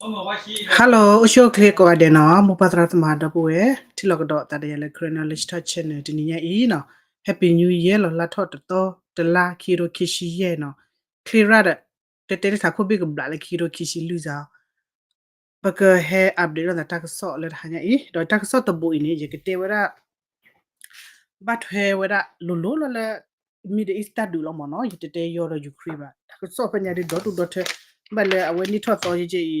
Hello အိၣ်ဆူၣ်အိၣ်ချ့ကိးဂၤဒဲးနီၤ, မိၢ်ပၢ်သရၣ်သမါဒီပုၢ်ဝဲၢ် ထံၣ်လိာ်ကဒီးသးဒီးယၤလၢ Karen Knowledge Talk Channel တနံၤညါအံၤနီၤ, Happy New Year လီၤ. လါထီၣ်တသီ တလါ ခံကထိခံဆံယဲၢ်နီၤ, ချ့ရၣ်ဒီး တဲတဲလၢထးခိၣ်ဘ့ၣ်ကဘျးလၢခံကထိခံဆံလွံၢ်စ့ၢ် ပကဟဲ update လိာ်သးတၢ်ကစီၣ်လၢတဟါညါအံၤ, ဒီးတၢ်ကစီၣ်တဘိအံၤန့ၣ် ယကတဲဝဲဒၣ် ဘၣ်ထွဲဝဲဒၣ်လိၤလိၤလီၤလၢ Middle East တၢ်ဒုးလီၤမ့ၢ်နီၤ, ယတတဲယီၤဒီး Ukraine ဘၣ်. တၢ်ကစီၣ်ဖဲညါဒ်ဒီဒူၣ်ဒီထၢ ဘၣ်လၢအဝဲနံၣ်ထီၣ်သီယက့အံၤ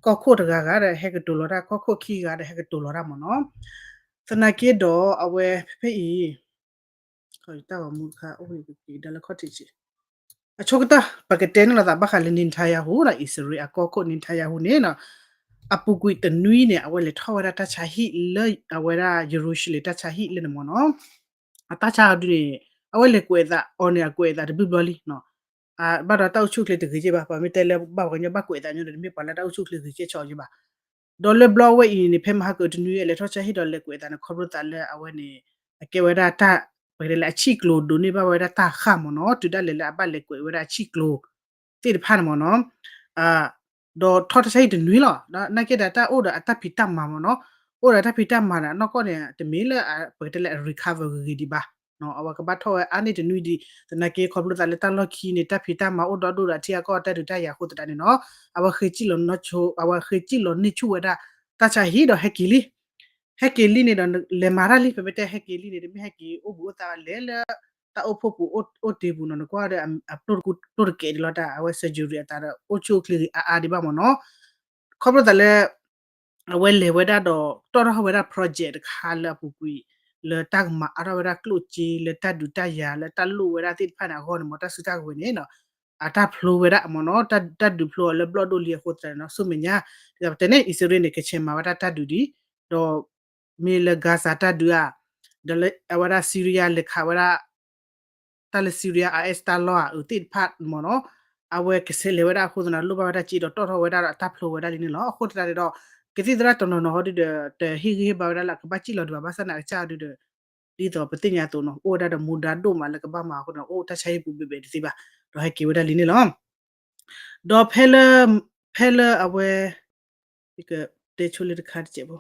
ကီၢ်ခိၣ်တဂၤဂၤဒီး ဟဲကတိၤလီၤတၢ်, ကီၢ်ခိၣ်ခံဂၤဒီး ဟဲကတိၤလီၤတၢ်မ့ၢ်နီၤ. သနာ်က့ဒီးအဝဲဖဲဖဲအံၤ တၢ်ဂီၤမူတခါ အိၣ်က့ၤကဒါလၢခီၣ်ထံးက့ အဆိကတၢၢ် ပကတဲန့ၢ်လိာ်သးဘၣ်ဃးလၢ Netanyahu ဒီး အံၣ်စရ့လးအကီၢ်ခိၣ် Netanyahu န့ၣ်နီၤ, အပူၤကွံာ်တနွံန့ၣ် အဝဲလဲၤထီၣ်ဝဲဒၣ်တၢ်ဆါဟံၣ်လၢအဝဲဒၣ် Jerusalem တၢ်ဆါဟံၣ်လၢန့ၣ်မ့ၢ်နီၤ, အတၢ်ဆါဟံၣ်ဒုးန့ၣ် အဝဲလဲၤကွဲးအသးအီၤန့ၣ် အကွဲးအသးတဘျုးဘျီလံနီၤ, ဘၣ်ဒီးတၢ်အိၣ်ဆူၣ်အိၣ်ချ့တဂ့ၤက့ဘၣ်, ပှၤမ့ၢ်တဲလၢဘၣ်ပှၤကညီဘၣ်ကွဲးအသးညီဒီး တမ့ၢ်ပှၤလၢတၢ်အိၣ်ဆူၣ်အိၣ်ချ့ဂ့ၤကဲဆီအီၤက့ဘၣ်. ဒီးလၢဘျီဝဲအံၤန့ၣ် ဖဲမဟါကအုးတနွံအလဲၤထီၣ်ဆါဟံၣ်ဒီးလဲၤကွဲးအသးန့ၣ် ခီဖျိသးလၢအဝဲန့ၣ် အကဲဝဲဒၣ်တၢ် ပကတဲလၢအဆံၣ်ကျိၤ ဒိးန့ၢ်ဘၣ်ဝဲဒၣ်တၢ်ဃၣ်မ့ၢ်နီၤ, တုၤဒၣ်လဲာ်လၢအဘၣ်လဲၤကွဲးဝဲဒၣ်အဆံၣ်ကျိၤသ့ၣ်တဖၣ်န့ၣ်မ့ၢ်နီၤ, ဒီးထီၣ်တၢ်ဆါဟံၣ်တနွံလီၤ. နာ်က့ဒီးတၢ်အိၣ်ဒီးအတၢ်ဖံးတၢ်မၤမ့ၢ်နီၤ, အိၣ်ဒီးတၢ်ဖံးတၢ်မၤဒီး နီၢ်ကီၢ်န့ၣ် တမ့ၢ်လၢ ပကတဲလၢအ recover ဂ့ၤဂ့ၤဒံးဘၣ်. အဝဲကဘၣ်ထီၣ်ဝဲအါန့ၢ်တနွံဒံး, သနာ်က့ခီဖျိသးလၢတၢ်လီၢ်ခံန့ၣ် တၢ်ဖံးတၢ်မၤအိၣ်ဒီဒူၣ်ဒီးအထံအကီၢ်တၢ်ဒုးတၢ်ယၤအဃိသတးန့ၣ်နီၤ, အဝဲဃ့စံၣ်လီၤနီၢ်ဆိ, အဝဲဃ့စံၣ်လီၤန့ၢ်ဆူၣ်ဝဲဒၣ် တၢ်ဆါဟံၣ်ဒီးဟဲက့ၤလံ ဟဲက့ၤလံန့ၣ်ဒီး လဲၤမၤတၢ်လံ, ပမ့ၢ်တဲဟဲက့ၤလံန့ၣ် တမ့ၢ်ဟဲက့ၤအိၣ်ဘူးအိၣ်သးဘၣ်, လဲၤလၢတၢ်အိၣ်ဖှိၣ်ပူၤ အိၣ်တ့ၢ်ပူၤနီၤ, နကွၢ်ဒီးအပျိၢ်တကဲဒံးလီၤတၢ်, အဝဲ surgery အသးဒီး အိၣ်ဆူၣ်အိၣ်ချ့ဂ့ၤအါအါဒံးဘၣ်မ့ၢ်နီၤ, ခီဖျိသးလၢ အဝဲလဲၤဝဲဒၣ်ဒီး တီၣ်ထီၣ်ဝဲဒၣ် project တခါလၢအပူၤကွံာ် လၢတၢ်ကမၤအါထီၣ်ဝဲဒၣ်ကျိၣ်စ့ လၢတၢ်ဒုးတၢ်ယၤ လၢတၢ်လိၣ်ဝဲဒၣ်သ့ၣ်တဖၣ်န့ၣ်အဂီၢ်န့ၣ်မ့ၢ် တၢ်စုတၢ်ကဝဲၤန့ၣ် အတၢ်ဖျိဝဲဒၣ်မ့ၢ်နီၤ, တၢ်ဒုးဖျိအီၤလၢဘျီၣ်ဒိၣ်လံအဃိသတးန့ၣ်နီၤ, ဆူမဲာ်ညါ ဒ်သိးပတဲန့ၣ် အံၣ်စရ့လးန့ၣ် ကဆဲးမၤဝဲဒၣ်တၢ်ဒုးဒံး, ဒီးမ့ၢ်လၢ Gaza တၢ်ဒုးဧါ, ဒီးလၢအဝဲဒၣ် Syria လဲၤခးဝဲဒၣ် တၢ်လၢ Syria IS တၢ်လီၢ်ဧါ အုးသ့ၣ်တဖၣ်မ့ၢ်နီၤ, အဝဲကဆဲးလဲၤဝဲဒၣ်အဃိသတးန့ၣ် လိၣ်ဘၣ်ဝဲဒၣ်စ့ဒီးတီၣ်ထီၣ်ဝဲဒၣ်ဒီးတၢ်ဖျိဝဲဒၣ်လံန့ၣ်လီၤ. အဃိသတးန့ၣ်ဒီး ကသံၣ်သရၣ်တနီၤနီၤဟီဒုဒီး တဟ့ၣ်ဂံၢ်ဟ့ၣ်ဘါဝဲဒၣ်လၢအကဘၣ်စံၣ်လီၤဒံးဘၣ်, ဘၣ်ဆၣ်သနာ်က့အဒုဒီး ဒ်သိးပသ့ၣ်ညါအသိးနီၤ အိၣ်ဝဲဒၣ်ဒီးမူဒါဒိၣ်မးလၢကဘၣ်မၤအဃိန့ၣ် အိၣ်တၢ်ဆါဟံၣ်ပူၤဘဲဘဲတသ့ဘၣ်, ဒီးဟဲက့ၤဝဲဒၣ်လံန့ၣ်လီၤ. ဒီးဖဲလၢ ဖဲလၢအဝဲ ယကတဲဆိလၢတခါတစဲးဖိ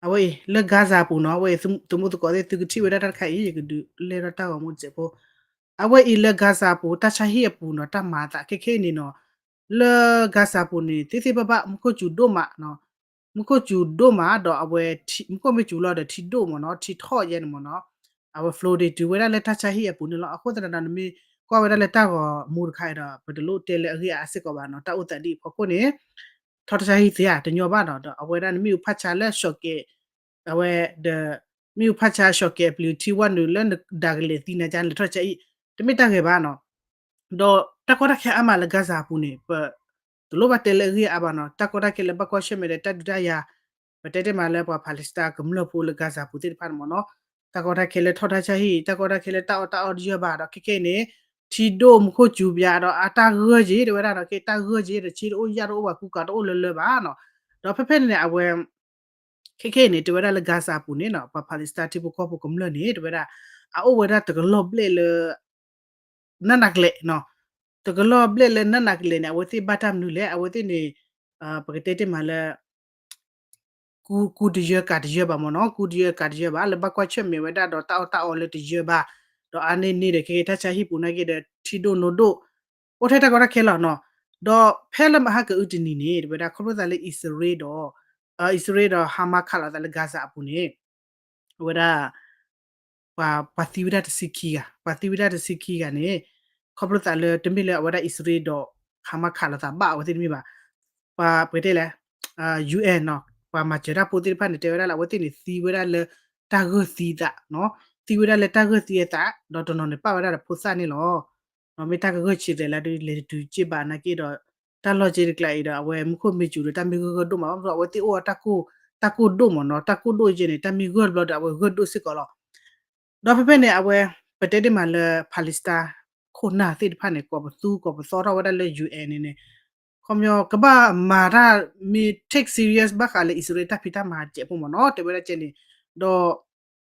အဝဲအံၤ လၢ Gaza အပူၤနီၤ, အဝဲအံၤ သမူသကိးသ့ၣ် သုကထံၣ်ဝဲဒၣ်တၢ်တခါအံၤ ယကဒုးလဲၢ်ထီၣ်တၢ်ဂီၤမူတစဲးဖိ, အဝဲအံၤလၢ Gaza အပူၤ တၢ်ဆါဟံၣ်အပူၤနီၤ တၢ်မၤအသးခဲခဲအံၤန့ၣ်နီၤ, လၢ Gaza အပူၤန့ၣ် သ့သ့ဘၣ်ဘၣ် မူခိၣ်စူၤဒိၣ်မး မူခိၣ်စူၤဒိၣ်မးဒီးအဝဲ မူခိၣ်မ့ၢ်စူၤလီၤဒီးထံဒိၣ်မ့ၢ်နီၤ, ထံထီၣ်ယဲန့ၣ်မ့ၢ်နီၤ, အဝဲ flooding တုၤဝဲဒၣ်လၢတၢ်ဆါဟံၣ်အပူၤန့ၣ်လီၤ. အဃိသတးဒီး နမ့ၢ်ကွၢ်ဝဲဒၣ်လၢတၢ်ဂီၤမူတခါအံၤဒီး ပတလိၣ်တဲလၢအဂ့ၢ်အါစ့ၢ်ကီးဘၣ်နီၤ, တၢ်အိၣ်သးဒ်အံၤဖီခိၣ်န့ၣ် ထီၣ်တၢ်ဆါဟံၣ်သ့ဧါ တညီဘၣ်နီၤ, ဒီးအဝဲဒၣ်နမ့ၢ်အူဖးဆါလၢ ရှီၣ်ကဲး အဝဲဒီး မ့ၢ်အူဖးဆါ ရှီၣ်ကဲး အပျံၤထံဝဲနုာ်လၢနဒၣ်ကလဲာ်သံနၤကါ နလဲၤထီၣ်ဆါဟံၣ် တမ့ၢ်တၢ်ဂ့ၤဘၣ်နီၤ. ဒီးတၢ်ကီတၢ်ခဲအါမးလၢ Gaza အပူၤန့ၣ် ပတလိၣ်ဘၣ်တဲလၢအဂ့ၢ်အါဘၣ်နီၤ, တၢ်ကီတၢ်ခဲလၢဘၣ်ကွၢ်ဆၢၣ်မဲာ်ဒီးတၢ်ဒုးတၢ်ယၤ, ပတဲတ့ၢ်မးလၢပှၤ Palestine ကမျၢၢ်ဖိလၢ Gaza အပူၤသ့ၣ်တဖၣ်န့ၣ်မ့ၢ်နီၤ, တၢ်ကီတၢ်ခဲလၢထီၣ်တၢ်ဆါဟံၣ် တၢ်ကီတၢ်ခဲလၢတၢ်အီၣ်တၢ်အီတယၢၢ်ဘၣ်ဒီး ခဲခဲအံၤန့ၣ် ထံဒိၣ်မူခိၣ်စူၤပၠးဒီးအတၢ်ဂၢၢ်က့ၤ တဲဝဲဒၣ်နီၤ, ခဲတၢ်ဂၢၢ်က့ၤဒီး ဆ့တအိၣ် ယၣ်တအိၣ် ပှၤကူကၤတအိၣ်လၢလၢဘၣ်နီၤ. ဒီးဖဲဖဲန့ၣ်န့ၣ် အဝဲ ခဲခဲအံၤန့ၣ် တဲဝဲဒၣ်လၢ Gaza အပူၤန့ၣ်နီၤ, ပှၤ Palestine ထံဖိကီၢ်ဖိကမျၢၢ်န့ၣ် တဲဝဲဒၣ် အအိၣ်ဝဲဒၣ်တကလီၢ်ဘျဲၣ်လၢ နးနးကလဲာ်နီၤ, တကလီၢ်ဘျဲၣ်လၢနးနးကလဲာ်န့ၣ် အဝဲသ့ၣ်ဘၣ်တၢ်မနုၤလဲၣ်, အဝဲသ့ၣ်န့ၣ် ပကတဲတ့ၢ်မးလၢ ကူကူတယၢကၤတယၢဘၣ်မ့ၢ်နီၤ, ကူတယၢကၤတယၢဘၣ် လၢဘၣ်ကွၢ်ဆၢၣ်မဲာ်ဝဲဒၣ်ဒီးတၢ်အီၣ်တၢ်အီလၢတယၢဘၣ်, ဒီးအါန့ၢ်န့ၢ်ဒီး ခဲကဲတၢ်ဆါဟံၣ်ပူၤနာ်က့ဒီး ထံဒိၣ်နိဒိၣ် အိၣ်ထဲတၢ်ကီတၢ်ခဲလီၤနီၤ. ဒီးဖဲလၢမဟါကအုတနံၤန့ၣ် တဲဝဲဒၣ် ခီဖျိသးလၢအံၣ်စရ့လးဒီး အံၣ်စရ့လးဒီး Hamas ခးလိာ်သးလၢ Gaza အပူၤန့ၣ် ဝဲဒၣ် ပှၤ ပှၤသံဝဲဒၣ်တဆံခံဂၤ, ပှၤသံဝဲဒၣ်တဆံခံဂၤန့ၣ် ခီဖျိသးလၢတမ့ၢ်လၢအဝဲဒၣ်အံၣ်စရ့လးဒီး Hamas ခးလိာ်သးဘၣ်အဝဲသ့ၣ်တမ့ၢ်ဘၣ်, ပှၤပကတဲလဲၣ် UN နီၤ, ပှၤမၤစၢၤတၢ်ဖိသ့ၣ်တဖၣ်န့ၣ် တဲဝဲဒၣ်လၢအဝဲသ့ၣ်န့ၣ် သံဝဲဒၣ်လၢတၢ်ဂၢၢ်သံအသး, သံဝဲဒၣ်လၢတၢ်ဂၢၢ်သံအသး, ဒီးတနီၤန့ၣ် ပာ်ဝဲဒၣ်ဒီးဖိသၣ်န့ၣ်လီၤ. မ့ၢ်တၢ်ကဂၢၢ်ဆံးသဲးလၢဒုးလဲၤတတုၤက့ၢ်ဘၣ်နာ်က့ဒီး တၢ်လီၢ်က့တကျါအံၤဒီး အဝဲမူခိၣ်မ့ၢ်စူၤဒီး တၢ်မ့ၢ်ဂၢၢ်ဂၢၢ်ဒိၣ်မး ဘၣ်မနုၤအဝဲသ့ၣ်အိၣ်ဝဲတၢ်ကိၢ်ဒိၣ်မ့ၢ်နီၤ, တၢ်ကိၢ်ဒိၣ်ယဲန့ၣ် တၢ်မ့ၢ်ဂၢၢ်တဘျီဒီး အဝဲဂၢၢ်ဒိၣ်စ့ၢ်ကီးလီၤ. ဒီးဖဲဖဲန့ၣ် အဝဲ ပတဲတ့ၢ်မးလၢ Palestine ခိၣ်နၢ်သ့ၣ်တဖၣ်န့ၣ် ကိးပသူကိးပသီထီၣ်ဝဲဒၣ်လၢ UN န့ၣ်န့ၣ် ခီပညီ ကဘၣ်မၤတၢ်မ့ၢ် take serious ဘၣ်ဃးလၢအံၣ်စရ့လးတၢ်ဖံးတၢ်မၤစဲးဖိမ့ၢ်နီၤ, တဲဝဲဒၣ်ကဲန့ၣ်, ဒီး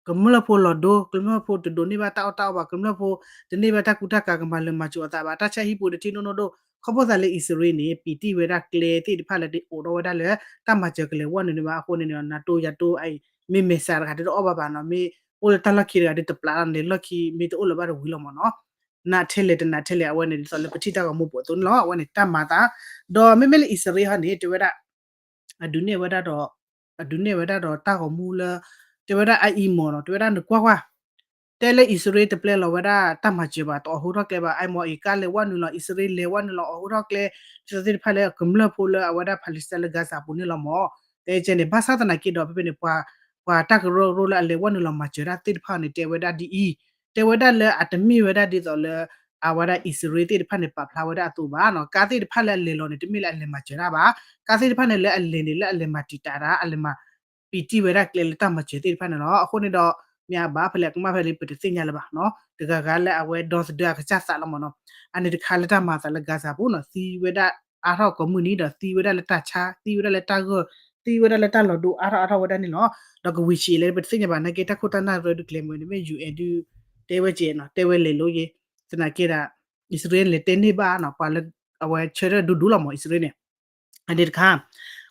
ကမျၢၢ်ဖိလီၤဒိ ကမျၢၢ်ဖိတဒိးန့ၢ်ဘၣ်တၢ်အီၣ်တၢ်အီဘၣ် ကမျၢၢ်ဖိ တန့ၢ်ဘၣ်တၢ်ကူတၢ်ကၤကမၤလၢၤမၤစၢၤအသးဘၣ် တၢ်ဆါဟံၣ်ပူၤတထံၣ်နီၢ်နီၢ်ဒိၣ် ခီဖျိသးလၢအံၣ်စရ့လးန့ၣ် ပံာ်တံၢ်ဝဲဒၣ်ကျဲသ့ၣ်တဖၣ်လၢတအိးထီၣ်ဝဲဒၣ်လၢ တၢ်မၤစၢၤကလဲၤဝဲနုာ်န့ၣ်ဘၣ် အဃိန့ၣ် နၤတိယၤတိအံၤ မ့ၢ်မဲာ်ဆှးတဂၤဒ်တအီၣ်ဘၣ်ဘၣ်နီၤ မ့ၢ်အိၣ်လၢတၢ်လီၢ်ခံတဂၤဒ်တပျးလီၤန့ၣ် လီၢ်ခံမ့ၢ်တအိၣ်လၢၤဘၣ်တဝံၤလီၤမ့ၢ်နီၤ နးထဲလဲၣ်တနးထဲလဲၣ် အဝဲန့ၣ်ဒ်သိးလၢပထံၣ်တၢ်ဂီၤမူပူၤအသိးန့ၣ်လီၤ အဝဲန့ၣ်တၢ်မၤသး ဒီးမ့မ့ၢ်လၢအံၣ်စရ့လးဟီန့ၣ် တဲဝဲဒၣ် အဒုးနဲၣ်ဝဲဒၣ်ဒီး အဒုးနဲၣ်ဝဲဒၣ်ဒီးတၢ်ဂီၤမူလၢ တဲဝဲဒၣ်အအံၤမီၢ်နီၤ တဲဝဲဒၣ်နကွၢ်ကွၢ် တဲလၢအံၣ်စရ့လးတပျဲလီၤဝဲဒၣ်တၢ်မၤစၢၤဘၣ် တအီၣ်ဟူထီၣ်ကျဲဘၣ် အအံၤမီၢ်အံၤကါလဲၤဝဲနုာ်လီၤ အံၣ်စရ့လးလဲၤဝဲနုာ်လီၤ အီၣ်ဟူထီၣ်ကျဲ ဒ်သိးသ့ၣ်တဖၣ်လၢကမျၢၢ်ဖိလၢအဝဲဒၣ် Palestine လၢ Gaza ပူၤန့ၣ်လီၤမီၢ် တဲကဲန့ၣ် ဘၣ်ဆၣ်သနာ်က့ဒီး ဖဲဖဲန့ၣ် ပှၤ ပှၤတၢ်ကရၢကရိလၢအလဲၤဝဲနုာ်လီၤမၤစၢၤတၢ်သ့ၣ်တဖၣ်န့ၣ် တဲဝဲဒၣ်ဒ်အံၤ တဲဝဲဒၣ်လၢအတမ့ၢ်ဝဲဒၣ်ဒ်သိးလၢ အဝဲဒၣ်အံၣ်စရ့လးသ့ၣ်တဖၣ်န့ၣ် ပာ်ဖျါဝဲဒၣ်အသိးဘၣ်နီၤ ကါသ့ၣ်တဖၣ်လၢအလဲၤလီၤန့ၣ် တမ့ၢ်လၢအလဲၤမၤစၢၤတၢ်ဘၣ် ကါသ့ၣ်တဖၣ်န့ၣ်လၢအလဲၤန့ၣ် လၢအလဲၤမၤတံာ်တာ်တၢ် အလဲၤမၤ ပံာ်တံၢ်ဝဲဒၣ်ကျဲလၢတၢ်မၤစၢၤသ့ၣ်တဖၣ်န့ၣ်လီၤ အဃိန့ၣ်ဒီး မ့ၢ်အဘၣ်ဖဲလဲၣ်ကမၣ်ဖဲလဲၣ် ပတသ့ၣ်ညါလၢၤဘၣ်နီၤ တဂၤဂၤလၢအဝဲဒီသဒၢအကစၢ်သးလီၤမီၢ်နီၤ အန့ၣ်တခါလၢတၢ်မၤသးလၢ Gaza ပူၤနီၤ သံဝဲဒၣ်အါထီၣ်ကိးမုၢ်နံၤဒီး သံဝဲဒၣ်လၢတၢ်ဆါ သံဝဲဒၣ်လၢတၢ်ဂၢၢ် သံဝဲဒၣ်လၢတၢ်လီၤဒိအါထီၣ်အါထီၣ်ဝဲဒၣ်န့ၣ်လီၤ ဒီးကဝံၤဆံးလဲၣ် ပတသ့ၣ်ညါဘၣ် နာ်က့တၢ်ခိၣ်တၢ်နၢ်ရၢဒုးကျဲမုၢ်န့ၣ် မ့ၢ် ယူၣ်အဲၣ် ဒုး တဲဝဲကဲနီၤ တဲဝဲလဲၤလိယ့ သနာ်က့ဒီး အံၣ်စရ့လးလဲၤတဲန့ၢ်ဘၣ်နီၤ ပှၤလၢ အဝဲဆၢထၢၣ်ဒူဒူလီၤမီၢ် အံၣ်စရ့လးန့ၣ် အန့ၣ်တခါ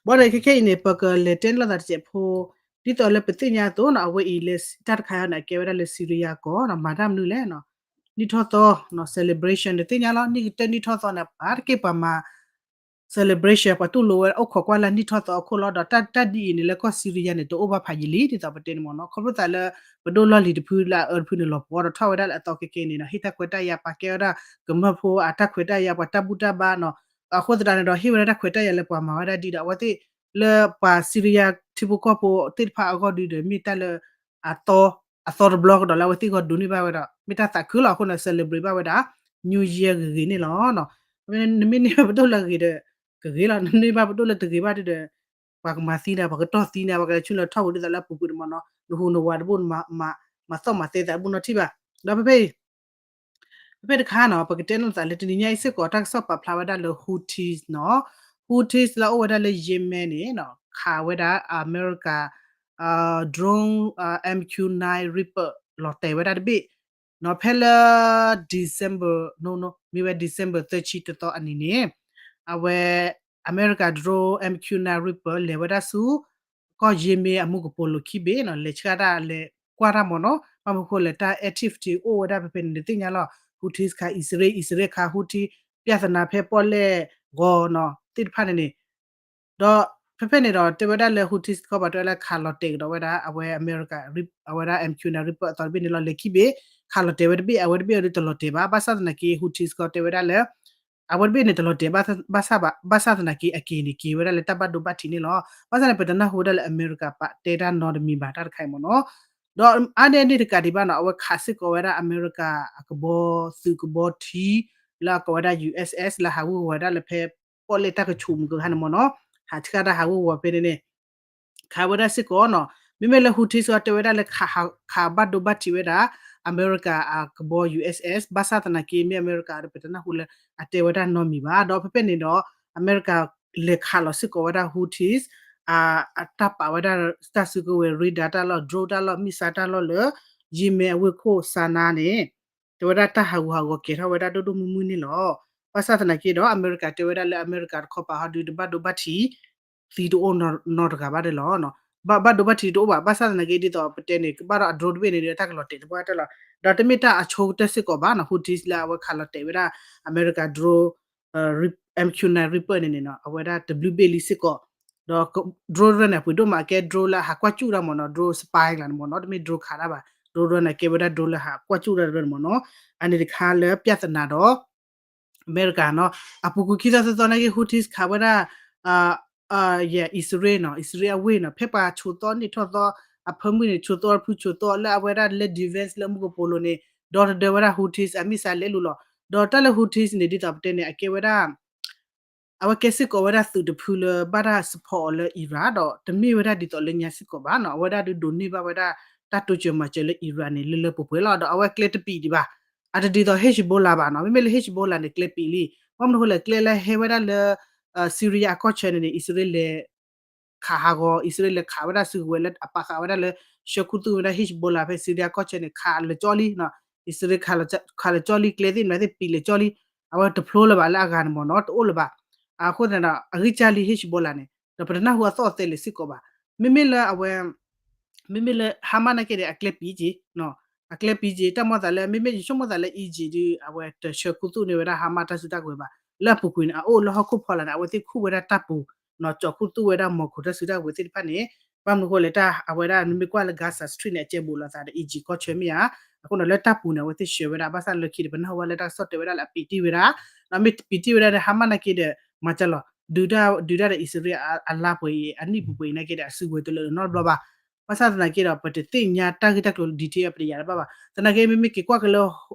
ဘၣ်ဒီးခဲခဲအံၤန့ၣ် ပကလဲၤတဲန့ၢ်လိာ်သးတစဲးဖိ ဒ်သိးလၢပသ့ၣ်ညါအသိးနီၤ အဝဲအံၤလၢတၢ်တခါအံၤန့ၣ် အကဲဝဲဒၣ်လၢ Syria ကီၢ်နီၤ မၤတၢ်မနုၤလဲၣ်နီၤ နံၣ်ထီၣ်သီနီၤ celebration တသ့ၣ်ညါလီၤ နံၣ်ကတၢၢ်နံၣ်ထီၣ်သီန့ၣ် ပာ်တက့ၢ်ပှၤမၤ celebration ပှၤတူၢ်လိာ်ဝဲအိၣ်ခိးကွၢ်လၢနံၣ်ထီၣ်သီအခိၣ်လီၤ ဒီးတၢ်ဒ်အံၤန့ၣ် လၢကီၢ် Syria န့ၣ် တအိၣ်ဘၣ်ဖးယံာ်လံ ဒ်သိးပတဲန့ၣ်မီၢ်နီၤ ခီဖျိသးလၢ ပဒိၣ်လီၢ်လံၤတဖုလၢအအၢတဖုန့ၣ် လီၤပှီၤဒီးထီၣ်ဝဲဒၣ်လၢအသီခဲကဲန့ၣ်နီၤ ဟ့ၣ်တၢ်ခွဲးတၢ်ယာ် ပာ်ကဲဝဲဒၣ်ကမျၢၢ်ဖိအတၢ်ခွဲးတၢ်ယာ် ပှၤတၢ်ဘူၣ်တၢ်ဘါနီၤ အဃိသတးန့ၣ်ဒီး ဟ့ၣ်ဝဲဒၣ်တၢ်ခွဲးတၢ်ယာ်လၢပှၤမၤဝဲဒၣ်ဒ်ဒီး အဝဲသ့ၣ်လၢပှၤ Syria ထံဖိကီၢ်ဖိသ့ၣ်တဖၣ်အဂီၢ်ဒုဒီး မ့ၢ်တၢ်လၢ အသီ အသီတဘျီကဒီးလၢအဝဲသ့ၣ်ဂီၢ်ဒိးန့ၢ်ဘၣ်ဝဲဒီး မ့ၢ်တၢ်သးခုလီၤ အဃိန့ၣ် celebrate ဘၣ်ဝဲဒၣ် New Year ဂ့ၤဂ့ၤန့ၣ်လီၤ. နမ့ၢ်န့ၢ်ဘၣ်ပဒိၣ်လၢအဂ့ၤဒီး ကဂ့ၤလီၤ နန့ၢ်ဘၣ်ပဒိၣ်လၢတဂ့ၤဘၣ်ဒီး ပှၤကမၤသံနၤ ပှၤကတီၢ်သံနၤ ပှၤကလဲၤဆူလဲၤထီၣ်ဝံၤဒ်သိးလၢအပူၤကွံာ်န့ၣ်မီၢ်နီၤ နဟူးနဝးတဘူၣ် မၤသီၣ်မၤသဲသးတဘူၣ်နီတထံၣ်ဘၣ် ဒီးဖဲဖဲအံၤ ဖဲဖဲတခါနီၤ ပကတဲလိာ်သးလၢတနံၤညါအံၤစ့ၢ်ကီး တၢ်ကစီၣ်ပာ်ဖျါဝဲဒၣ်လၢ Houthis နီၤ Houthis လၢအအိၣ်ဝဲဒၣ်လၢ Yemen န့ၣ်နီၤ ခးဝဲဒၣ်အမဲရကၤ drone MQ nine Reaper လီၤတဲာ်ဝဲဒၣ်တဘ့ၣ်နီၤ ဖဲလၢ December နီၤ မ့ၢ်ဝဲ December သၢဆံတသီအနံၤန့ၣ် အဝဲ အမဲရကၤ drone MQ nine Reaper လဲၤဝဲဒၣ်ဆူ ကီၢ် Yemen အမူကပိာ်လိၤခံဘ့ၣ်နီၤ လဲၤဆှၣ်တၢ်လဲၤကွၢ်တၢ်မီၢ်နီၤ ဘၣ်မနုၤဃိလဲၣ် တၢ် activity အိၣ်ဝဲဒၣ်ဖဲဖဲန့ၣ် နသ့ၣ်ညါလီၤ Houthis ခး အံၣ်စရ့လး အံၣ်စရ့လးခး Houthis ပြဿနာဖဲပီၣ်လဲၣ်ဂီၤနီၤ သ့ၣ်တဖၣ်န့ၣ်န့ၣ် ဒီးဖဲဖဲန့ၣ်ဒီး တဲဝဲဒၣ်လၢ Houthis တခီပၤ တဲဝဲလၢခးလီၤတဲာ်ကဒီးဝဲဒၣ် အဝဲအမဲရကၤ အဝဲဒၣ် MQ nine Reaper အသီတဘ့ၣ်န့ၣ်လီၤ လဲၤခံဘ့ၣ် ခးလီၤတဲာ်ဝဲတဘ့ၣ် အဝဲတဘ့ၣ်အံၤဒုးတလီၤတဲာ်ဘၣ် ဘၣ်ဆၣ်သနာ်က့ Houthis တခီတဲဝဲဒၣ်လၢ အဝဲတဘ့ၣ်န့ၣ်တလီၤတဲာ်ဘၣ် ဘၣ်ဆၣ်သနာ်က့ အက့ၤန့ၣ် က့ၤဝဲဒၣ်လၢတၢ်ဘၣ်ဒိဘၣ်ထံးန့ၣ်လီၤ. ဘၣ်ဆၣ်န့ၣ် ပတနၢ်ဟူဝဲဒၣ်လၢအမဲရကၤပာ်တဲတၢ်နီတမံၤဘၣ် တၢ်တခါအံၤမီၢ်နီၤ ဒီးအါန့ၢ်အန့ၣ်တကးဒံးဘၣ်နီၤ အဝဲခးစ့ၢ်ကီးဝဲဒၣ်အမဲရကၤအကဘီသုးကဘီထံ လၢအကိးဝဲဒၣ် USS လၢဟးဝ့ၤဝီၤဝဲဒၣ်လၢဖဲပီၣ်လဲၣ်တၢ်ကဆူးမုၢ်ကဟါန့ၣ်မီၢ်နီၤ ဟးဆှၣ်တၢ်ဟးဝ့ၤဝီၤဖဲန့ၣ်န့ၣ် ခးဝဲဒၣ်စ့ၢ်ကီးနီၤ မ့မ့ၢ်လၢ Houthis တဲဝဲဒၣ်လၢခးဘၣ်ဒိဘၣ်ထံးဝဲဒၣ် အမဲရကၤအကဘီ USS ဘၣ်ဆၣ်သနာ်က့ မ့ၢ်အမဲရကၤဒီး ပတနၢ်ဟူလၢအတဲဝဲဒၣ်နီတမံၤဘၣ် ဒီးဖဲဖဲန့ၣ်ဒီး အမဲရကၤလဲၤခးလီၤစ့ၢ်ကီးဝဲဒၣ် Houthis အတၢ်ပာ်ဝဲဒၣ်တၢ်စုကဝဲၤ radar တၢ်လီၢ် drone တၢ်လီၢ် missile တၢ်လီၢ်လၢ Yemen အဝ့ၢ်ခိၣ် Sanaa န့ၣ် တဲဝဲဒၣ်တၢ်ဟးဂူာ်ဟးဂီၤကဲၤထီၣ်ဝဲဒၣ်ဒိၣ်ဒိၣ်မုၢ်မုၢ်န့ၣ်လီၤ. ဘၣ်ဆၣ်သနာ်က့ဒီး အမဲရကၤတဲဝဲဒၣ်လၢအမဲရကၤတခီပၤဟီဒုးတဘၣ်ဒိဘၣ်ထံး သံတအိၣ်နီတဂၤဘၣ်ဒီးလီၤ. ဘၣ်ဒိဘၣ်ထံးတအိၣ်ဘၣ် ဘၣ်ဆၣ်သနာ်က့ဒ်သိးပတဲန့ၣ် ကဘၣ်ဒီးအ drone တဘ့ၣ်န့ၣ်ဒီး တၢ်ကလီၤတဲာ်တပှၢ်တၢၢ်လီၤ. ဒီးတမ့ၢ်တၢ်အဆိကတၢၢ်စ့ၢ်ကီးဘၣ်နီၤ Houthis လၢအဝဲခးလီၤတဲာ်ဝဲဒၣ် အမဲရကၤ drone MQ nine Reaper န့ၣ်န့ၣ်နီၤ အဝဲဒၣ်တဘျုးဘ့ၣ်လံစ့ၢ်ကီး ဒီး drone တရၢန့ၣ် ပှ့ၤဒိၣ်မးအကဲ drone လၢအဟးကွၢ်စူၣ်တၢ်မီၢ်နီၤ drone spy လၢန့ၣ်မီၢ်နီၤ တမ့ၢ် drone ခးတၢ်ဘၣ် drone တရၢန့ၣ် ကဲဝဲဒၣ် drone လၢဟးကွၢ်စူၣ်တၢ်တရၢန့ၣ်မီၢ်နီၤ အန့ၣ်တခါလၢပြဿနာဒီး အမဲရကၤနီၤ အပူၤကွံာ်ခံသီသၢသီနာ်က့ Houthis ခးဝဲဒၣ် အံၣ်စရ့လးနီၤ အံၣ်စရ့လးအဝ့ၢ်နီၤ ဖဲပှၤဆိးသီနံၣ်ထီၣ်သီ အဖၢမုၢ်န့ၣ် ဆိးသီတဖုဆိးသီလၢအဝဲဒၣ်လၢ defense လၢမူကပိာ်လိၤန့ၣ် ဒီတဒၢဝဲဒၣ် Houthis အ missile လဲၤလူၤလီၤ. ဒီးတၢ်လၢ Houthis န့ၣ် ဒ်သိးပတဲန့ၣ် အကဲဝဲဒၣ် အဝဲကဲစ့ၢ်ကီးဝဲဒၣ်သုးတဖုလၢဘၣ်တၢ် support အီၤလၢ Iran ဒီးတမ့ၢ်ဝဲဒၣ်ဒ်သိးလၢညါစ့ၢ်ကီးဘၣ်နီၤ အဝဲဒၣ်ဒုးဒိးန့ၢ်ဘၣ်ဝဲဒၣ် တၢ်တိစၢၤမၤစၢၤလၢ Iran န့ၣ် လၢလၢပှဲၤပှဲၤလီၤ. ဒီးအဝဲကျဲတပံာ်ဒံးဘၣ် အတဒ်သိး Hezbollah ဘၣ်နီၤ မ့မ့ၢ်လၢ Hezbollah န့ၣ် ကျဲပံာ်လံ ဘၣ်မနုၤအဃိလဲၣ် ကျဲလၢဟဲဝဲဒၣ်လၢ Syria အကီၢ်ဆၢန့ၣ်န့ၣ် အံၣ်စရ့လး ခးဟးဂီၤ အံၣ်စရ့လးလဲၤခးဝဲဒၣ်စုကဝဲၤလၢအပာ်ဃာ်ဝဲဒၣ်လၢ ဆှၢခူသူၣ်ဝဲဒၣ် Hezbollah ဖဲ Syria ကီၢ်ဆၢန့ၣ် ခးလၢာ်ကၠီလံ, အံၣ်စရ့လး ခးလၢာ်ကၠီလံ ကျဲသ့ၣ်မနုၤသ့ၣ်ပံာ်လၢာ်ကၠီလံ, အဝဲတဖျိလၢၤဘၣ်လၢအဂၤန့ၣ်မ့ၢ်နီၤ တအိၣ်လၢၤဘၣ်. အဃိသတးဒီး အဂံၢ်စၢ်လံ Hezbollah န့ၣ် ဒီးပတနၢ်ဟူအသီၣ်အသဲလၢၤစ့ၢ်ကီးဘၣ်. မ့မ့ၢ်လၢအဝဲ မ့မ့ၢ်လၢ Hamas နာ်က့ဒီး အကျဲပံၤက့ၤ အကျဲပံၤက့ၤ တၢ်မိၣ်သးလၢ မ့မ့ၢ်ယဆိကမိၣ်သးလၢ Egypt ဒီး အဝဲတဆှၢခူသူၣ်န့ၢ်ဝဲဒၣ် Hamas တၢ်စုတၢ်ကဝဲၤဘၣ်. လၢအပူၤကွံာ်န့ၣ် အအိၣ်လၢဟီၣ်ခိၣ်ဖီလာ်န့ၣ် အဝဲသ့ၣ်ခူၣ်ဝဲဒၣ်တၢ်ပူၤ, ကၠီၤခူသူၣ်ဝဲဒၣ် မီၤခိၣ်တၢ်စုတၢ်ကဝဲၤသ့ၣ်တဖၣ်န့ၣ်, ဘၣ်မနုၤဃိလဲၣ် တၢ်အဝဲဒၣ် မ့မ့ၢ်ကွၢ်လၢ Gaza Strip န့ၣ် အကဲဘူးလိာ်သးဒီး Egypt ကီၢ်ဆၢမ့ၢ်ဧါ. အဃိန့ၣ် လၢတၢ်ပူၤန့ၣ် အဝဲသ့ၣ်ဆှၢဝဲဒၣ် ဘၣ်ဆၣ်လၢခံဒီး ပနၢ်ဟူဘၣ်လၢတၢ်ကစီၣ်တဲဝဲဒၣ်လၢအပံာ်တံၢ်ဝဲဒၣ်, ဒီးမ့ၢ်ပံာ်တံၢ်ဝဲဒၣ်ဒီး Hamas နာ်က့ဒီး မၤစၢၤလီၤ ဒုးတၢ်ဒုးတၢ်ဒီး အံၣ်စရ့လးအလါပှဲၤအံၤ အနံၣ်ပူၤပှဲၤအံၤနာ်က့ဒီး အစုကဝဲၤတလၢာ်နီတဘျီဘၣ်. ဘၣ်ဆၣ်သနာ်က့ဒီး ပတသ့ၣ်ညါတၢ်ဂ့ၢ်တၢ်ကျိၤ detail ပတယၤတဘၣ်ဘၣ်. သနာ်က့ မ့မ့ၢ်က့ၤကွၢ်က့ၤလၢ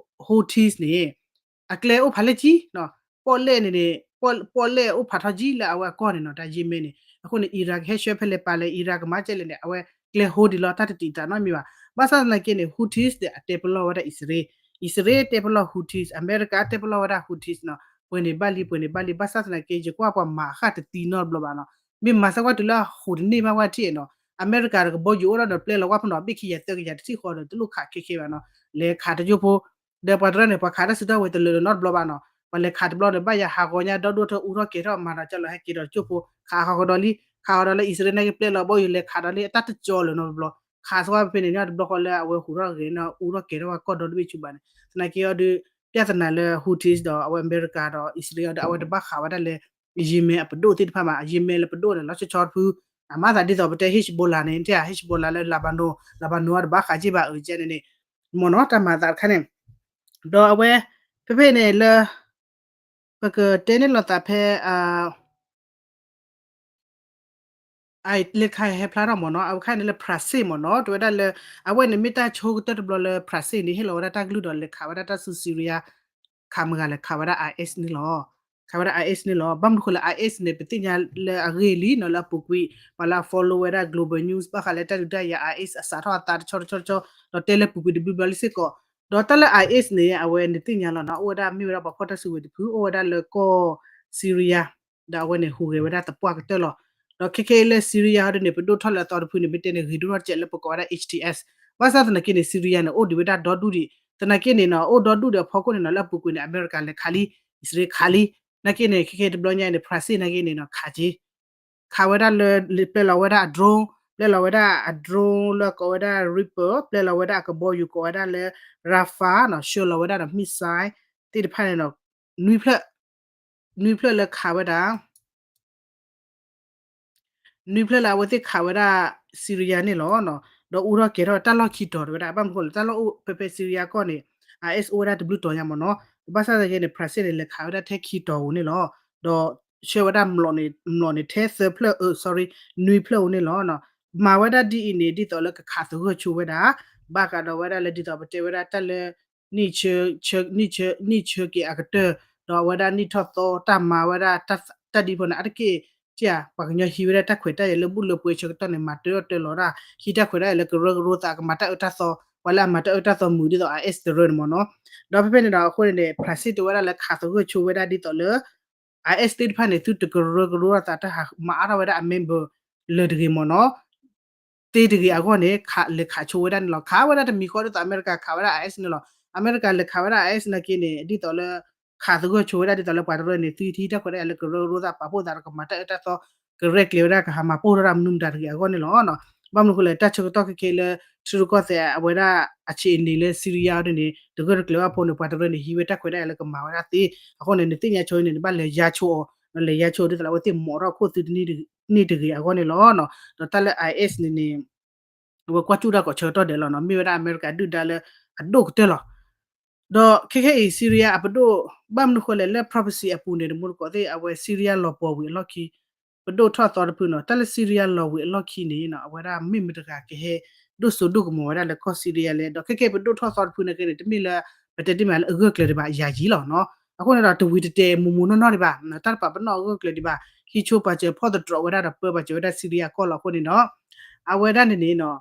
Houthis န့ၣ် အကျဲအိၣ်ဖးလဲၢ်ကၠံ, ပီၣ်လဲၣ်န့ၣ်န့ၣ် ပီၣ်လဲၣ်အိၣ်ဖးထီကၠံလၢအဝဲအကီၢ်န့ၣ်နီၤ တၢ် Yemen န့ၣ်. အဃိန့ၣ် Iran ကဟဲဆှၢဖဲလဲၣ်ပာ်လဲၣ် Iran ကမၤကဲလဲၣ်န့ၣ် အဝဲကျဲ Houthi လီၤ တၢ်တတံာ်တာ်နီတမံၤဘၣ်. ဘၣ်ဆၣ်သနာ်က့န့ၣ် Houthis ဒီးအတဲပလီၢ်ဝဲဒၣ်အံၣ်စရ့လး, အံၣ်စရ့လးတဲပလီၢ် Houthis, အမဲရကၤတဲပလီၢ်ဝဲဒၣ် Houthis နီၤ. ပှဲၤန့ၣ်ဘၣ်လံ ပှဲၤန့ၣ်ဘၣ်လံ ဘၣ်ဆၣ်သနာ်က့ ယကွၢ်ပှၤမၤဃၣ်တသံနီတဘျီဘၣ်နီၤ. မ့ၢ်မၤစၢၤကွၢ်တုၤလၢအဟူးတန့ၢ်ဘၣ်ဝဲထံၣ်နီၤ အမဲရကၤတကဘီယူၤအိၣ်ဒီးပျဲလီၤဝဲဖဲနီၤ ဘ့ၣ်ခံကယၤသၢကယၤတထံၣ်ဃီဒီး တလိၣ်ခးခဲခဲဘၣ်နီၤ. လဲၤခးတကၠိဖိ ဒီးပှၤတရၢၣ်န့ၣ် ပှၤခးတၢ်စုတၢ်ဝဲၤတလၢာ်နီတဘျီဘၣ်နီၤ. ပှၤလဲၤခးတဘျီဒီး ဘၣ်ယၤဟးဂီၤညါဒီဒိၣ်ထီၣ်အူထီၣ်ကဲၤထီၣ်မၤဒီးကၢ်လီၤဟဲက့ၤဒီးတကၠိဖိ ခးဟးဂီၤဒီးလံ ခးဟးဂီၤဒီးလၢအံၣ်စရ့လးနာ်က့ပျဲလီၤဘီယူၤလဲၤခးဒီးလံ အတၢ်တကၠီလၢၤနီတဘျီ ခးစၢၤဝဲဖဲန့ၣ် နီတဘျီဃီလၢအဝဲဟူးထီၣ်ဂဲၤနီၤ အူထီၣ်ကဲၤထီၣ်ဝဲကီၢ်ဒီတဘ့ၣ်ဆူဘၣ်န့ၣ် သနာ်က့အီၤဒီး ပြဿနာလၢ Houthis ဒီးအဝဲအမဲရကၤဒီးအံၣ်စရ့လးဒီး အဝဲတဘၣ်ဃးဝဲဒၣ်လၢ Yemen အပဒိၣ်သ့ၣ်တဖၣ်မး Yemen လၢပဒိၣ်န့ၣ် လီၤဆီဆီတဖု အမၤသးဒ်သိးပတဲ Hezbollah န့ၣ် တဲ Hezbollah လၢ Lebanon, Lebanon တဘၣ်ဃးက့ဘၣ်အၢကဲန့ၣ်န့ၣ် မ့ၢ်နီၤ တၢ်မၤသးတခါန့ၣ် ဒီးအဝဲ ဖဲဖဲန့ၣ်လၢ ပကတဲန့ၢ်လိာ်သးဖဲ လဲၤခးဟဲဖျါထီၣ်မ့ၢ်နီၤ အဝဲခါန့ၣ်လၢ France မ့ၢ်နီၤ တဲဝဲဒၣ်လၢ အဝဲန့ၣ်မ့ၢ်တၢ်ဆိကတၢၢ်တဘျီလၢ France န့ၣ် ဟ့ၣ်လီၤဝဲဒၣ်တၢ်ကလုၢ်ဒီးလဲၤခးဝဲဒၣ်တၢ်ဆူ Syria ခးမုၢ်ဂၤလဲၤခးဝဲဒၣ် IS န့ၣ်လီၤ. ခးဝဲဒၣ် IS န့ၣ်လီၤ. ဘၣ်မနုၤဃိလၢ IS န့ၣ် ပသ့ၣ်ညါလၢအဂ့ၢ်လံနီၤ လၢအပူၤကွံာ် ပှၤလၢအ follow ဝဲဒၣ် global news ဘၣ်ဃးလၢတၢ်ဒုးတၢ်ယၤ IS အစးထီၣ်အသးတဆီတဆီတဆီ ဒီးတဲလၢပူၤကွံာ်တဘျုးဘျီလံစ့ၢ်ကီး ဒီးတၢ်လၢ IS န့ၣ် အဝဲန့ၣ်သ့ၣ်ညါလီၤနီၤ အိၣ်ဝဲဒၣ်မ့ၢ်ဝဲဒၣ်ပှၤဖီၣ်တၢ်စုကဝဲၤတဖု အိၣ်ဝဲဒၣ်လၢကီၢ် Syria ဒီးအဝဲန့ၣ်ဟူးဂဲၤဝဲဒၣ်သပှၢ်ကတၢၢ်လီၤ. ဒီးခဲခဲအံၤလၢ Syria ဟီဒ်န့ၣ် ပဒိၣ်ထီၣ်လၢအသီတဖုန့ၣ် မ့ၢ်တဲန့ၣ် ဂ့ၤဒိၣ်ထီၣ်တစဲးလၢပကိးဝဲဒၣ် H T S ဘၣ်ဆၣ်သနာ်က့န့ၣ် Syria န့ၣ် အိၣ်ဒံးဝဲဒၣ်ဒီဒူၣ်ဒံး သနာ်က့န့ၣ်နီၤ အိၣ်ဒီဒူၣ်ဒံးအဖီခိၣ်န့ၣ်နီၤ လၢအပူၤကွံာ်န့ၣ် အမဲရကၤလဲၤခးလံ အံၣ်စရ့လးခးလံ နာ်က့န့ၣ် ခဲခဲတဘျီညါအံၤန့ၣ် France နာ်က့န့ၣ်နီၤ ခးက့ ခးဝဲဒၣ်လၢ ပျဲလီၤဝဲဒၣ်အ drone ပျဲလီၤဝဲဒၣ်အ drone လၢကိးဝဲဒၣ် Reaper ပျဲလီၤဝဲဒၣ်အကဘီယူၤကိးဝဲဒၣ်လၢ Rafah နီၤ ဆှၢလီၤဝဲဒၣ်ဒီး missile သ့ၣ်တဖၣ်န့ၣ်နီၤ နွံဖျၢၣ် နွံဖျၢၣ်လၢခးဝဲဒၣ် နွံဖျၢၣ်လၢအဝဲသ့ၣ်ခးဝဲဒၣ် Syria န့ၣ်လီၤ. ဒီးအူထီၣ်ကဲၤထီၣ်တၢ်လီၢ်ခံတီၤတဝဲဒၣ် ဘၣ်မနုၤဃိလၢတၢ်လီၢ်အိၣ်ဖဲဖဲ Syria ကီၢ်န့ၣ် IS အိၣ်ဝဲဒၣ်တဘျုးတီၤညါမ့ၢ်နီၤ ဘၣ်ဆၣ်သနာ်က့န့ၣ် France န့ၣ် လဲၤခးဝဲဒၣ်ထဲခံတီၤဧိၤန့ၣ်လီၤ. ဒီးဆှၢဝဲဒၣ် မျီးန့ၣ်ထဲသၢဖျၢၣ် အ sorry နွံဖျၢၣ်ဧိၤန့ၣ်လီၤ. မၤဝဲဒၣ်ဒ်အံၤန့ၣ် ဒ်သိးလၢကခးသဂၢၢ်ဆိဝဲဒၣ် ဘၣ်ဃးဒီးဝဲဒၣ်လၢဒ်သိးပတဲဝဲဒၣ်တၢ်လၢ နံၣ်ဆၢက့ၤအကတၢၢ် ဒီးအဝဲဒၣ်နံၣ်ထီၣ်သီတၢ်မၤဝဲဒၣ် တၢ်ဒ်ဖိန့ၣ် အါတက့ၢ် ပှၤကညီဟံးဝဲဒၣ်တၢ်ခွဲးတၢ်ယာ်လၢဘူၣ်လၢပှဲၤဆၢကတီၢ်န့ၣ် မၤတၢထီၣ်တၢလီၤဒၣ် ဟံးတၢ်ခွဲးတၢ်ယာ်လၢကရၢကရိသး ကမၤတၢ်အၢတၢ်သီ ပှၤလၢအမၤတၢ်အၢတၢ်သီမုာ်ဒ်သိး IS တရၢန့ၣ်မ့ၢ်နီၤ. ဒီးဖဲဖဲန့ၣ်ဒီးအဃိန့ၣ်န့ၣ် France တဲဝဲဒၣ်လၢခးသဂၢၢ်ဆိဝဲဒၣ်ဒ်သိးလၢ IS သ့ၣ်တဖၣ်န့ၣ် သုတကရၢကရိအသးတၢ်ဟးမၤအါထီၣ်ဝဲဒၣ်အ member လၢတဂ့ၤမ့ၢ်နီၤ သ့တဂ့ၤအဂီၢ်န့ၣ် လဲၤခးဆိဝဲဒၣ်န့ၣ်လီၤ. ခးဝဲဒၣ်တမံၤဃီဒ်သိးအမဲရကၤခးဝဲဒၣ် IS န့ၣ်လီၤ. အမဲရကၤလဲၤခးဝဲဒၣ် IS နာ်က့န့ၣ် ဒ်သိးလၢ ခးသဂၢၢ်ဆိဝဲဒၣ်ဒ်သိးလၢပှၤတရၢန့ၣ် သုဟံးတၢ်ခွဲးတၢ်ယာ်လၢကရၢကရိသး ပာ်ဖှိၣ်သးဒီးကမၤတၢ်အၢတၢ်သီ ကရဲၣ်ကျဲၤဝဲဒၣ် ကဟးမၤပိၢ်ထီၣ်ဒၣ်မနုၤမတၤတဂ့ၤအဂီၢ်န့ၣ်လီၤ. ဘၣ်မနုၤဃိလဲၣ် တၢ်ဆၢကတီၢ်ခဲခဲလၢ ထံရူၢ်ကီၢ်သဲးအဝဲဒၣ် အခြေအနေ လၢ Syria ဒ်န့ၣ် တဂၢၢ်တကျၢၤဘၣ်ဖိန့ၣ် ပှၤတရၢန့ၣ် ဟံးဝဲတၢ်ခွဲးတၢ်ယာ်လၢကမၤဝဲဒၣ်သ့ အဃိန့ၣ် နသ့ၣ်ညါဆိအံၤန့ၣ် နဘၣ်လဲၤယါဆိအီၤ လဲၤယါဆိဒ်သိးလၢအဝဲသ့ၣ်မိာ်ထီၣ်ခိၣ်သုတန့ၢ်တဂ့ၤအဂီၢ်န့ၣ်လီၤ. ဒီးတၢ်လၢ IS န့ၣ်န့ၣ် အဝဲကွၢ်ကၠူၣ်တၢ်ကိးဆၢကတီၢ်ဒဲးလီၤနီၤ မ့ၢ်ဝဲဒၣ်အမဲရကၤဒုၣ်ဒါလၢအဒိၣ်ကတၢၢ်လီၤ. ဒီးခဲခဲအံၤ Syria အပဒိၣ် ဘၣ်မနုၤဃိလဲၣ် လၢ prophecy အပူၤန့ၣ် တမူတကိးသ့ၣ် အဝဲ Syria လီၤပှီၢ်ဝံၤအလီၢ်ခံ ပဒိၣ်ထီၣ်သီတဖုနီၤ တၢ်လၢ Syria လီၤဝံၤအလီၢ်ခံန့ၣ်နီၤ အဝဲဒၣ်မ့ၢ်မတၤတဂၤကဟဲ ဒိၣ်စိဒိၣ်ကမီၤဝဲဒၣ်လၢကီၢ် Syria လဲၣ် ဒီးခဲခဲအံၤပဒိၣ်ထီၣ်သီတဖုနာ်က့န့ၣ် တမ့ၢ်လၢ ပတဲတ့ၢ်မးလၢအဂၢၢ်ကျၢၤဒံးဘၣ် ယၤယံၤလီၤနီၤ အဃိန့ၣ်ဒီး တဝံၤတတဲာ်မူးမူးနီၢ်နီၢ်ဒံးဘၣ် တၢ်တပာ်ပနီၣ်အဂၢၢ်ကျၢၤဒံးဘၣ် ဟံးဆိပာ်စၢၤဖီၣ်သတြီးဝဲဒၣ်ဒီးပၢပာ်စၢၤဝဲဒၣ် Syria ကီၢ်လီၤ အဃိန့ၣ်ဒီး အဝဲဒၣ်န့ၣ်န့ၣ်နီၤ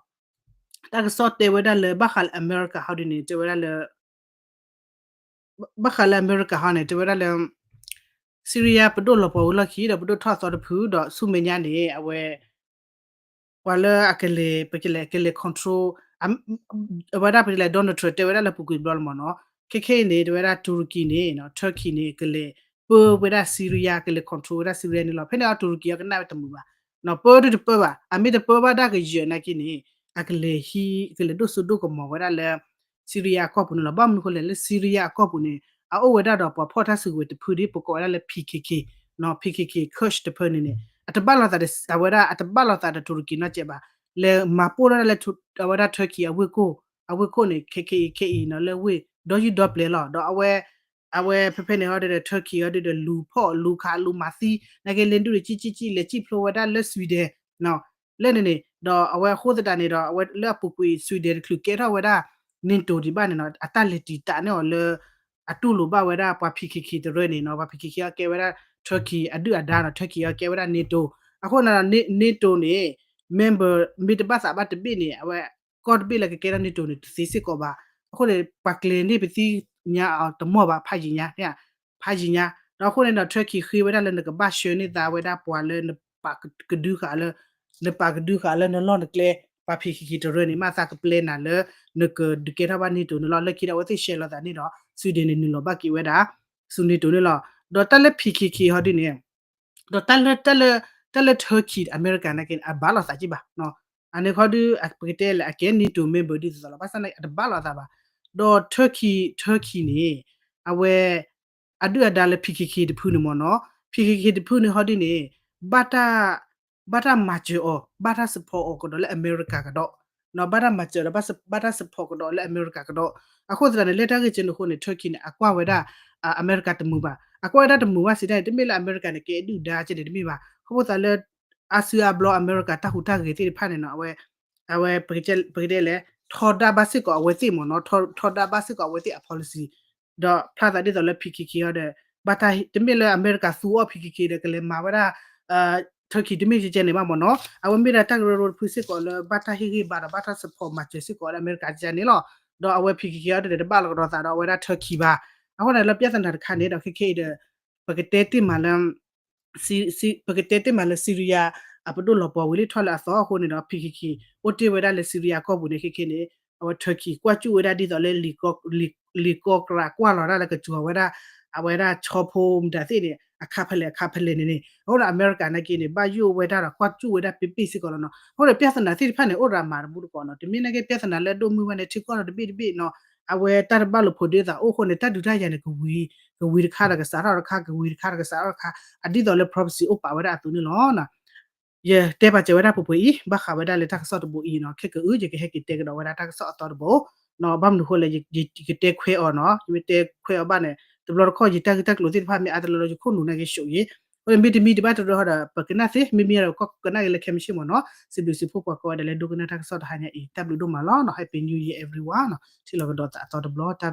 တၢ်ကစီၣ်တဲဝဲဒၣ်လၢ ဘၣ်ဃးလၢအမဲရကၤဟီဒ်န့ၣ် တဲဝဲဒၣ်လၢ ဘၣ်ဃးလၢအမဲရကၤဟီန့ၣ် တဲဝဲဒၣ်လၢ Syria ပဒိၣ်လီၤပှီၢ်ဝံၤလီၢ်ခံဒီးပဒိၣ်ထီၣ်သီတဖုဒီးဆူမဲာ်ညါန့ၣ် အဝဲ ပှၤလၢအကလဲၤ ပကလဲၤ ကလဲၤ control အဝဲဒၣ်ပကလဲၤ Donald Trump တဲဝဲဒၣ်လၢပူၤကွံာ်တဘျီလီၤမ့ၢ်နီၤ. ခဲခဲအံၤန့ၣ် တဲဝဲဒၣ် တူရကံန့ၣ် Turkey န့ၣ် ကလဲၤပၢဝဲဒၣ် Syria ကလဲၤ control ဝဲဒၣ် Syria န့ၣ်လီၤ. ဖဲန့ၣ်အီၤ တူရကံအီၤကနၣ်ဝဲတမုာ်ဘၣ်, ပၢဒုတပၢဘၣ်, အမ့ၢ်တပၢဘၣ်ဒၣ်ကယၢၤနာ်က့န့ၣ် အကလဲၤဟံး ကလဲၤဒိၣ်စိဒိၣ်ကမီၤဝဲဒၣ်လၢ Syria အကီၢ်ပူၤန့ၣ်လီၤ. ဘၣ်မနုၤဃိလဲၣ် လၢ Syria အကီၢ်ပူၤန့ၣ် အအိၣ်ဝဲဒၣ်ဒီးပှၤဖီၣ်တၢ်စုကဝဲၤတဖုဒ် ပကိးဝဲဒၣ်လၢ P K K, P K K Kurd တဖုန့ၣ်န့ၣ် အတဘၣ်လိာ်သးဒီး အဝဲဒၣ် အတဘၣ်လိာ်သးဒီးတူရကံနီတစဲးဘၣ်, လဲၤမၤပိၢ်ထီၣ်ဒၣ်လၢ အဝဲဒၣ် Turkey အဝ့ၢ်ခိၣ်, အဝ့ၢ်ခိၣ်န့ၣ် ခဲခဲအံၤ ခဲအံၤနီၤ လၢဝ့ၢ်ဒီယုၢ်ဒီပျဲၤလီၤ. ဒီးအဝဲ အဝဲဖဲဖဲန့ၣ်ဟီဒ်ဒီး Turkey ဟီဒ်ဒီး လူၤဖီၣ်လူၤခးလူၤမၤသံ နာ်က့ လဲၤဒုးဒီး ကံၣ်ကံၣ်ကံၣ် လဲၤကံၣ်ဖျိဝဲဒၣ်လၢ Sweden လၢန့ၣ်န့ၣ် ဒီးအဝဲအဃိသတးန့ၣ်ဒီး အဝဲလၢအပူၤကွံာ် Sweden တချုးကဲထီၣ်ဝဲဒၣ် NATO ဒံးဘၣ်န့ၣ်နီၤ အတၢ်လဲၤတံာ်တာ်န့ၢ်အီၤလၢ အတူၢ်လိာ်ဘၣ်ဝဲဒၣ်ပှၤ P K K တရၢန့ၣ်နီၤ, ပှၤ P K K အကဲဝဲဒၣ် Turkey အဒုၣ်အဒါနီၤ, Turkey အကဲဝဲဒၣ် NATO. အဃိန့ၣ်ဒီး NATO န့ၣ် member မ့ၢ်တဘၣ်သးဘၣ်တဘ့ၣ်န့ၣ် အဝဲကီၢ်တဘ့ၣ်လၢကကဲထီၣ် NATO န့ၣ် တသ့စ့ၢ်ကီးဘၣ်. အဃိန့ၣ် ပှၤကျဲၤန့ၢ်ပသံညါအီၤတမီၢ်ဘၣ် ဖးယံာ်ညါ ဖးယံာ်ညါ. ဒီးအဃိန့ၣ်ဒီး Turkey ဃ့ဝဲဒၣ်လၢနကဘၣ်ဆှၢန့ၢ်သးဝဲဒၣ်ပှၤလၢနပာ်ကဒုဃာ်လၢ နပာ်ကဒုဃာ်လၢနလီၢ်နကျဲ ပှၤ P K K တရၢန့ၣ် မ့ၢ်သးကပျဲနၤလၢ နကဒုးကဲထီၣ်ဘၣ် NATO န့ၣ်လီၤ. လၢခံဒီးအဝဲသ့ၣ်ရှဲလိာ်သးန့ၣ်ဒီး Sweden န့ၣ် နုာ်လီၤဘၣ်က့ၤဝဲဒၣ် ဆူ NATO န့ၣ်လီၤ. ဒီးတၢ်လၢ P K K ဟီဒ်န့ၣ် ဒီးတၢ်လၢ တၢ်လၢ တၢ်လၢ Turkey အမဲရကၤနာ်က့န့ၣ် အဘၣ်လိာ်သးက့ဘၣ်. အန့ၣ်ခီဒု ပကတဲလၢအကဲ NATO member ဒ်သိးသိးလီၤ. ဘၣ်ဆၣ်န့ၣ် အတဘၣ်လိာ်သးဘၣ်. ဒီး Turkey, Turkey န့ၣ် အဝဲ အဒုၣ်အဒါလၢ P K K တဖုန့ၣ်မ့ၢ်နီၤ, P K K တဖုန့ၣ်ဟီဒ်န့ၣ် ဘၣ်တၢ် ဘၣ်တၢ်မၤစၢၤအီၤ ဘၣ်တၢ် support အီၤကဒီးလၢအမဲရကၤကဒီး, ဘၣ်တၢ်မၤစၢၤဒီး ဘၣ်တၢ် support ကဒီးလၢအမဲရကၤကဒီး. အဃိသတးန့ၣ် လၢတၢ်ဂ့ၢ်ကဲန့ၣ်အဃိန့ၣ် Turkey န့ၣ် အကွၢ်ဝဲဒၣ် အမဲရကၤတမုာ်ဘၣ်. အကွၢ်ဝဲဒၣ်တမုာ်ဘၣ်စံးတၢ်န့ၣ် တမ့ၢ်လၢအမဲရကၤန့ၣ် ကဲအဒုၣ်ဒါကဲန့ၣ်တမ့ၢ်ဘၣ်. ခီဖျိသးလၢ အါစုအါဘျီအမဲရကၤ တၢ်ဟူးတၢ်ဂဲၤသ့ၣ်တဖၣ်န့ၣ်နီၤ အဝဲ အဝဲ ပကတဲလဲၣ် ထီဒါဘၣ်စ့ၢ်ကီးအဝဲသ့ၣ်မ့ၢ်နီၤ, ထီဒါဘၣ်စ့ၢ်ကီးအဝဲသ့ၣ်အ policy ဒီးဖျါသးဒ်သိးလၢ P K K အီၤဒီး ဘၣ်တၢ် တမ့ၢ်လၢအမဲရကၤသူအီၤ P K K ဒီးကလဲၤမၤဝဲဒၣ် Turkey တမ့ၢ်ကဲကဲန့ၣ်ဘၣ်မ့ၢ်နီၤ, အဝဲမ့ၢ်ဒၣ်တၢ်ကရၢကရိတဖုစ့ၢ်ကီးလၢ ဘၣ်တၢ်ဟ့ၣ်ဂံၢ်ဘါဒီး ဘၣ်တၢ် support မၤစၢၤစ့ၢ်ကီးလၢအမဲရကၤကဲန့ၣ်လီၤ. ဒီးအဝဲ P K K အီၤဒီး တဘၣ်လီၤကဒီးသးဒီးအဝဲဒၣ် Turkey ဘၣ်. အဃိန့ၣ်လၢ ပြဿနာ တခါန့ၣ်ဒီး ခဲခဲအံၤဒီး ပကတဲတ့ၢ်မးလၢ ပကတဲတ့ၢ်မးလၢ Syria အပဒိၣ်လီၤပှီၢ်ဝံၤလံထီၣ်လၢအသီအဃိန့ၣ်ဒီး P K K အိၣ်တ့ၢ်ဝဲဒၣ်လၢ Syria ကီၢ်ပူၤန့ၣ် ခဲခဲန့ၣ် အဝဲ Turkey ကွၢ်ကၠူၣ်ဝဲဒၣ်ဒ်သိးလၢ လံာ်ကီကရၤကွၢ်လီၤဒၣ်လၢကစူၤဝဲဒၣ် အဝဲဒၣ်ဆီဖိမတၤသ့ၣ်န့ၣ် အခါဖဲလဲၣ်အခါဖဲလဲၣ်န့ၣ်န့ၣ် အဃိဒီးအမဲရကၤနာ်က့န့ၣ် ဘၣ်ယိၣ်ဝဲဒၣ်ဒီးကွၢ်ကၠူၣ်ဝဲဒၣ်ပ့ပ့ၢ်စ့ၢ်ကီးလီၤနီၤ. အဃိဒီး ပြဿနာ သ့ၣ်တဖၣ်န့ၣ် အိၣ်ဒီးအမၤတဘူၣ်တကိးနီၤ, တမ့ၢ်နာ်က့ ပြဿနာ လၢအဒိၣ်မုၢ်ဝဲန့ၣ် ထံကီၢ်ဒီးတဘ့ၣ်တဘ့ၣ်နီၤ, အဝဲတၢ်တဘၣ်လိာ်ဖိးဒ်သိးအိၣ်အဃိန့ၣ် တၢ်ဒုးတၢ်ယၤန့ၣ် ကဝံၤတခါဒီးကစးထီၣ်တခါ ကဝံၤတခါဒီးကစးထီၣ်တခါ အဒ်သိးလၢ prophecy အိၣ်ပာ်ဝဲဒၣ်အသိးန့ၣ်လီၤ. ယတဲပာ်စၢၤဝဲဒၣ်ပှဲၤပှဲၤအံၤ ဘၣ်ဃးဝဲဒၣ်လၢတၢ်ကစီၣ်တဘိအံၤနီၤ, ခဲကအု ယကဟဲက့ၤတဲကဒီးဝဲဒၣ်တၢ်ကစီၣ်အသီတဘိ ဘၣ်မနုၤအဃိလဲၣ် ယကတဲခွဲးအီၤနီၤ, ယမ့ၢ်တဲခွဲးအီၤဘၣ်န့ၣ် တဘျီတခီၣ် ယတၢ်ဂ့ၢ်တၢ်ကျိၤသ့ၣ်တဖၣ် မ့ၢ်အါတလၢလီၤ ယခိၣ်နူာ်နာ်က့ ရှုပ် ယ့ၤ, အဃိန့ၣ် မ့တမံၤတဘၣ်တရၢဟီဒီး ပကနၣ်သ့, မ့မ့ၢ်ဒီးကီၢ်ကနၣ်က့ၤလၢခဲမုၢ်ဆ့ၣ်မ့ၢ်နီၤ, စံးဘျုးစံးဖှိၣ်ပှၤကိးဂၤဒဲးလၢဒိကနၣ်တၢ်ကစီၣ်တဟါညါအံၤ တၢ်ဘျုးဒိၣ်မးလီၤနီၤ, Happy New Year everyone နီၤ, ထံၣ်လိာ်ကဒီးသးအသီတဘျီ တၢ်ဘျုး